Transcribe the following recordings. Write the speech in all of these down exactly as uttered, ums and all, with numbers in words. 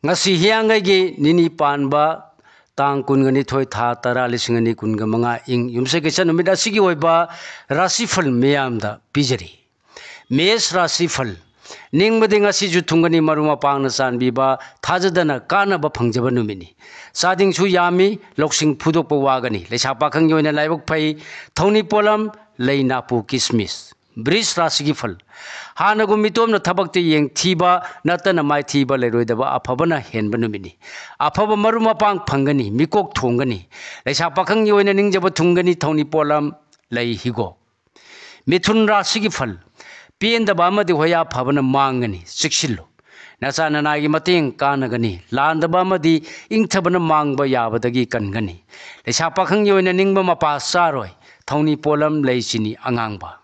ꯉꯁꯤ ꯍꯤꯌꯥꯡꯒꯩꯒꯤ ꯅꯤꯅꯤ ꯄꯥꯟꯕ ꯇꯥꯡ ꯀꯨꯟꯒ ꯅꯤꯊꯣꯏ, ꯊꯥ ꯇꯔꯥ, ꯂꯤꯁꯤꯡ ꯑꯅꯤ ꯀꯨꯟꯒ ꯃꯉꯥ, ꯏꯪ ꯌꯨꯝꯁꯀꯩꯁ ꯅꯨꯃꯤꯠ ꯑꯁꯤꯒꯤ ꯑꯣꯏꯕ ꯔꯥꯁꯤꯐꯜ ꯃꯤꯌꯥꯝꯗ ꯄꯤꯖꯔꯤ꯫ ꯃꯦꯁ ꯔꯥꯁꯤꯐꯜ꯫ ꯅꯤꯡꯕꯗꯤ ꯉꯁꯤꯁꯨ ꯊꯨꯡꯒꯅꯤ, ꯃꯔꯨꯞ ꯃꯄꯥꯡꯅ ꯆꯥꯟꯕꯤꯕ, ꯊꯥꯖꯗꯅ ꯀꯥꯟꯅꯕ ꯐꯪꯖꯕ ꯅꯨꯃꯤꯠꯅꯤ꯫ ꯆꯥꯗꯤꯡꯁꯨ ꯌꯥꯝꯃꯤ, ꯂꯧꯁꯤꯡ ꯐꯨꯗꯣꯛꯄ ꯋꯥꯒꯅꯤ꯫ ꯂꯩꯁꯥ ꯄꯥꯈꯪꯒꯤ ꯑꯣꯏꯅ ꯂꯥꯏꯕꯛ ꯐꯩ, ꯊꯧꯅꯤ ꯄꯣꯠꯂꯝ, ꯂꯩ, ꯅꯥꯄꯨ, ꯀꯤꯁꯃꯤꯁ꯫ ꯕ꯭ꯔꯤꯖ ꯔꯥꯁꯤꯒꯤ ꯐꯜ꯫ ꯍꯥꯟꯅꯒꯨꯝ ꯃꯤꯇꯣꯝꯅ ꯊꯕꯛꯇ ꯌꯦꯡꯊꯤꯕ ꯅꯠꯇꯅ ꯃꯥꯏꯊꯤꯕ ꯂꯩꯔꯣꯏꯗꯕ ꯑꯐꯕꯅ ꯍꯦꯟꯕ ꯅꯨꯃꯤꯠꯅꯤ꯫ ꯑꯐꯕ ꯃꯔꯨꯞ ꯃꯄꯥꯡ ꯐꯪꯒꯅꯤ, ꯃꯤꯀꯣꯛ ꯊꯣꯡꯒꯅꯤ꯫ ꯂꯩꯁꯥ ꯄꯥꯈꯪꯒꯤ ꯑꯣꯏꯅ ꯅꯤꯡꯖꯕ ꯊꯨꯡꯒꯅꯤ, ꯊꯧꯅꯤ ꯄꯣꯠꯂꯝ, ꯂꯩ, ꯍꯤꯒꯣꯛ꯫ ꯃꯤꯊꯨꯟ ꯔꯥꯁꯤꯒꯤ ꯐꯜ꯫ ꯄꯦꯟꯗꯕ ꯑꯃꯗꯤ ꯍꯣꯌꯥ ꯐꯕꯅ ꯃꯥꯡꯒꯅꯤ, ꯆꯦꯛꯁꯤꯜꯂꯨ꯫ ꯅꯆꯥ ꯅꯅꯥꯒꯤ ꯃꯇꯦꯡ ꯀꯥꯟꯅꯒꯅꯤ, ꯂꯥꯟꯗꯕ ꯑꯃꯗꯤ ꯏꯪꯊꯕꯅ ꯃꯥꯡꯕ ꯌꯥꯕꯗꯒꯤ ꯀꯟꯒꯅꯤ꯫ ꯂꯩꯁꯥ ꯄꯥꯈꯪꯒꯤ ꯑꯣꯏꯅ ꯅꯤꯡꯕ ꯃꯄꯥ ꯆꯥꯔꯣꯏ, ꯊꯧꯅꯤ ꯄꯣꯠꯂꯝ, ꯂꯩ, ꯆꯤꯅꯤ ꯑꯉꯥꯡꯕ꯫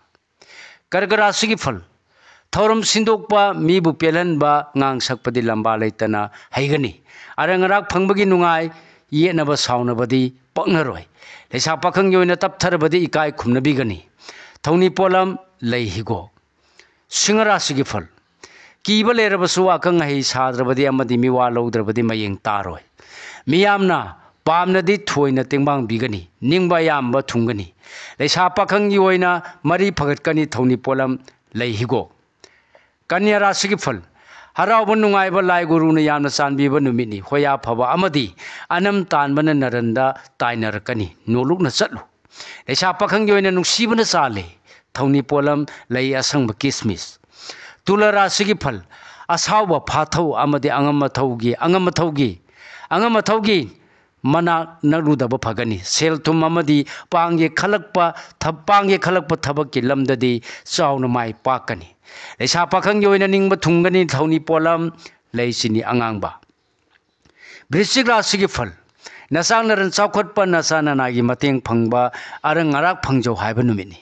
ꯀꯔꯀ ꯔꯥꯁꯤꯒꯤ ꯐꯜ꯫ ꯊꯧꯔꯝ ꯁꯤꯟꯗꯣꯛꯄ, ꯃꯤꯕꯨ ꯄꯦꯜꯍꯟꯕ, ꯉꯥꯡ ꯁꯛꯄꯗꯤ ꯂꯝꯕꯥ ꯂꯩꯇꯅ ꯍꯩꯒꯅꯤ꯫ ꯑꯔꯪ ꯑꯔꯥꯛ ꯐꯪꯕꯒꯤ ꯅꯨꯡꯉꯥꯏ, ꯌꯦꯠꯅꯕ ꯁꯥꯎꯅꯕꯗꯤ ꯄꯛꯅꯔꯣꯏ꯫ ꯂꯩꯁꯥ ꯄꯥꯈꯪꯒꯤ ꯑꯣꯏꯅ ꯇꯞꯊꯔꯕꯗꯤ ꯏꯀꯥꯏ ꯈꯨꯝꯅꯕꯤꯒꯅꯤ꯫ ꯊꯧꯅꯤ ꯄꯣꯠꯂꯝ, ꯂꯩ, ꯍꯤꯒꯣꯛ꯫ ꯁꯤꯡꯍ ꯔꯥꯁꯤꯒꯤ ꯐꯜ꯫ ꯀꯤꯕ ꯂꯩꯔꯕꯁꯨ ꯑꯈꯪ ꯑꯍꯩ ꯁꯥꯗ꯭ꯔꯕꯗꯤ ꯑꯃꯗꯤ ꯃꯤꯋꯥ ꯂꯧꯗ꯭ꯔꯕꯗꯤ ꯃꯌꯦꯡ ꯇꯥꯔꯣꯏ꯫ ꯃꯤꯌꯥꯝꯅ ꯄꯥꯝꯅꯗꯤ ꯊꯣꯏꯅ ꯇꯦꯡꯕꯥꯡꯕꯤꯒꯅꯤ, ꯅꯤꯡꯕ ꯑꯌꯥꯝꯕ ꯊꯨꯡꯒꯅꯤ꯫ ꯂꯩꯁꯥ ꯄꯥꯈꯪꯒꯤ ꯑꯣꯏꯅ ꯃꯔꯤ ꯐꯒꯠꯀꯅꯤ, ꯊꯧꯅꯤ ꯄꯣꯠꯂꯝ, ꯂꯩ, ꯍꯤꯒꯣꯛ꯫ ꯀꯟꯌꯥ ꯔꯥꯁꯤꯒꯤ ꯐꯜ꯫ ꯍꯔꯥꯎꯕ ꯅꯨꯡꯉꯥꯏꯕ, ꯂꯥꯏ ꯒꯨꯔꯨꯅ ꯌꯥꯝꯅ ꯆꯥꯟꯕꯤꯕ ꯅꯨꯃꯤꯠꯅꯤ꯫ ꯍꯣꯌꯥ ꯐꯕ ꯑꯃꯗꯤ ꯑꯅꯝ ꯇꯥꯟꯕꯅ ꯅꯔꯟꯗ ꯇꯥꯏꯅꯔꯛꯀꯅꯤ꯫ ꯅꯣꯂꯨꯛꯅ ꯆꯠꯂꯨ꯫ ꯂꯩꯁꯥ ꯄꯥꯈꯪꯒꯤ ꯑꯣꯏꯅ ꯅꯨꯡꯁꯤꯕꯅ ꯆꯥꯜꯂꯤ꯫ ꯊꯧꯅꯤ ꯄꯣꯠꯂꯝ, ꯂꯩ ꯑꯁꯪꯕ, ꯀꯤꯁꯃꯤꯁ꯫ ꯇꯨꯂꯥ ꯔꯥꯁꯤꯒꯤ ꯐꯜ꯫ ꯑꯁꯥꯎꯕ ꯐꯥꯊꯧ ꯑꯃꯗꯤ ꯑꯉꯝ ꯑꯊꯧꯒꯤ, ꯑꯉꯝ ꯑꯊꯧꯒꯤ, ꯑꯉꯝ ꯑꯊꯧꯒꯤ ꯃꯅꯥꯛ ꯅꯛꯂꯨꯗꯕ ꯐꯒꯅꯤ꯫ ꯁꯦꯜ ꯊꯨꯝ ꯑꯃꯗꯤ ꯄꯥꯡꯒꯦ ꯈꯜꯂꯛꯄ ꯊ-, ꯄꯥꯡꯒꯦ ꯈꯜꯂꯛꯄ ꯊꯕꯛꯀꯤ ꯂꯝꯗꯗꯤ ꯆꯥꯎꯅ ꯃꯥꯏ ꯄꯥꯛꯀꯅꯤ꯫ ꯂꯩꯁꯥ ꯄꯥꯈꯪꯒꯤ ꯑꯣꯏꯅ ꯅꯤꯡꯕ ꯊꯨꯡꯒꯅꯤ, ꯊꯧꯅꯤ ꯄꯣꯠꯂꯝ, ꯂꯩ ꯆꯤꯅꯤ ꯑꯉꯥꯡꯕ꯫ ꯕ꯭ꯔꯤꯁꯆꯤꯛ ꯔꯥꯁꯤꯒꯤ ꯐꯜ꯫ ꯅꯆꯥ ꯅꯔꯟ ꯆꯥꯎꯈꯠꯄ, ꯅꯆꯥ ꯅꯅꯥꯒꯤ ꯃꯇꯦꯡ ꯐꯪꯕ, ꯑꯔꯪ ꯑꯔꯥꯛ ꯐꯪꯖꯧ ꯍꯥꯏꯕ ꯅꯨꯃꯤꯠꯅꯤ꯫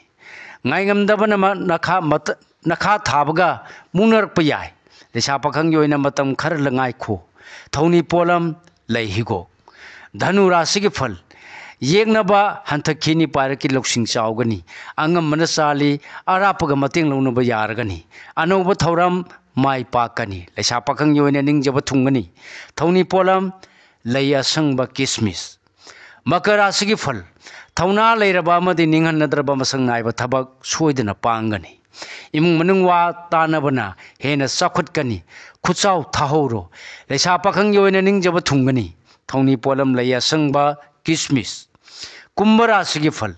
ꯉꯥꯏꯉꯝꯗꯕꯅ ꯃ-, ꯅꯈꯥ ꯃꯇ-, ꯅꯈꯥ ꯊꯥꯕꯒ ꯃꯨꯛꯅꯔꯛꯄ ꯌꯥꯏ꯫ ꯂꯩꯁꯥ ꯄꯥꯈꯪꯒꯤ ꯑꯣꯏꯅ ꯃꯇꯝ ꯈꯔ ꯉꯥꯏꯈꯣ꯫ ꯊꯧꯅꯤ ꯄꯣꯠꯂꯝ, ꯂꯩ, ꯍꯤꯒꯣꯛ꯫ ꯙꯅꯨ ꯔꯥꯁꯤꯒꯤ ꯐꯜ꯫ ꯌꯦꯛꯅꯕ ꯍꯟꯊꯛꯈꯤꯅꯤ, ꯄꯥꯏꯔꯛꯀꯤ ꯂꯧꯁꯤꯡ ꯆꯥꯎꯒꯅꯤ꯫ ꯑꯉꯝꯕꯅ ꯆꯥꯜꯂꯤ, ꯑꯔꯥꯞꯄꯒ ꯃꯇꯦꯡ ꯂꯧꯅꯕ ꯌꯥꯔꯒꯅꯤ꯫ ꯑꯅꯧꯕ ꯊꯧꯔꯝ, ꯃꯥꯏ ꯄꯥꯛꯀꯅꯤ꯫ ꯂꯩꯁꯥ ꯄꯥꯈꯪꯒꯤ ꯑꯣꯏꯅ ꯅꯤꯡꯖꯕ ꯊꯨꯡꯒꯅꯤ꯫ ꯊꯧꯅꯤ ꯄꯣꯠꯂꯝ, ꯂꯩ ꯑꯁꯪꯕ, ꯀꯤꯁꯃꯤꯁ꯫ ꯃꯀꯔ ꯔꯥꯁꯤꯒꯤ ꯐꯜ: ꯊꯧꯅꯥ ꯂꯩꯔꯕ ꯑꯃꯗꯤ ꯅꯤꯡꯍꯟꯅꯗ꯭ꯔꯕ ꯃꯁꯛ ꯅꯥꯏꯕ ꯊꯕꯛ ꯁꯣꯏꯗꯅ ꯄꯥꯡꯒꯅꯤ꯫ ꯏꯃꯨꯡ ꯃꯅꯨꯡ ꯋꯥ ꯇꯥꯅꯕꯅ ꯍꯦꯟꯅ ꯆꯥꯎꯈꯠꯀꯅꯤ꯫ ꯈꯨꯠꯆꯥꯎ ꯊꯥꯍꯧꯔꯣ꯫ ꯂꯩꯁꯥ ꯄꯥꯈꯪꯒꯤ ꯑꯣꯏꯅ ꯅꯤꯡꯖꯕ ꯊꯨꯡꯒꯅꯤ꯫ ꯊꯧꯅꯤ ꯄꯣꯠꯂꯝ: ꯂꯩ ꯑꯁꯪꯕ, ꯀꯤꯁꯃꯤꯁ꯫ ꯀꯨꯝꯚ ꯔꯥꯁꯤꯒꯤ ꯐꯜ: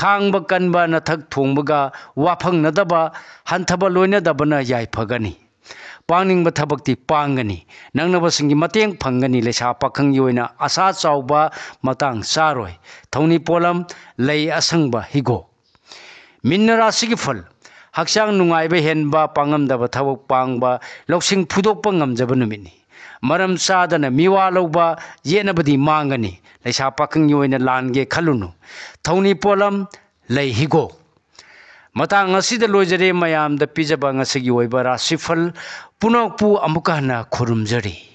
ꯈꯥꯡꯕ ꯀꯟꯕ ꯅꯊꯛ ꯊꯣꯡꯕꯒ ꯋꯥꯐꯪꯅꯗꯕ, ꯍꯟꯊꯕ ꯂꯣꯏꯅꯗꯕꯅ ꯌꯥꯏꯐꯒꯅꯤ꯫ ꯄꯥꯡꯅꯤꯡꯕ ꯊꯕꯛꯇꯤ ꯄꯥꯡꯒꯅꯤ꯫ ꯅꯛꯅꯕꯁꯤꯡꯒꯤ ꯃꯇꯦꯡ ꯐꯪꯒꯅꯤ꯫ ꯂꯩꯁꯥ ꯄꯥꯈꯪꯒꯤ ꯑꯣꯏꯅ ꯑꯁꯥ ꯆꯥꯎꯕ ꯃꯇꯥꯡ ꯆꯥꯔꯣꯏ꯫ ꯊꯧꯅꯤ ꯄꯣꯠꯂꯝ: ꯂꯩ ꯑꯁꯪꯕ, ꯍꯤꯒꯣꯛ꯫ ꯃꯤꯟꯅ ꯔꯥꯁꯤꯒꯤ ꯐꯜ: ꯍꯛꯆꯥꯡ ꯅꯨꯡꯉꯥꯏꯕ ꯍꯦꯟꯕ, ꯄꯥꯡꯉꯝꯗꯕ ꯊꯕꯛ ꯄꯥꯡꯕ, ꯂꯧꯁꯤꯡ ꯐꯨꯗꯣꯛꯄ ꯉꯝꯖꯕ ꯅꯨꯃꯤꯠꯅꯤ꯫ ꯃꯔꯝ ꯆꯥꯗꯅ ꯃꯤꯋꯥ ꯂꯧꯕ, ꯌꯦꯠꯅꯕꯗꯤ ꯃꯥꯡꯒꯅꯤ꯫ ꯂꯩꯁꯥ ꯄꯥꯈꯪꯒꯤ ꯑꯣꯏꯅ ꯂꯥꯟꯒꯦ ꯈꯜꯂꯨꯅꯨ꯫ ꯊꯧꯅꯤ ꯄꯣꯠꯂꯝ: ꯂꯩ ꯍꯤꯒꯣꯛ꯫ ꯃꯇꯥꯡ ꯑꯁꯤꯗ ꯂꯣꯏꯖꯔꯦ ꯃꯌꯥꯝꯗ ꯄꯤꯖꯕ ꯉꯁꯤꯒꯤ ꯑꯣꯏꯕ ꯔꯥꯁꯤꯐꯜ꯫ ꯄꯨꯝꯅꯃꯛꯄꯨ ꯑꯃꯨꯛꯀ ꯍꯟꯅ ꯈꯨꯔꯨꯝꯖꯔꯤ꯫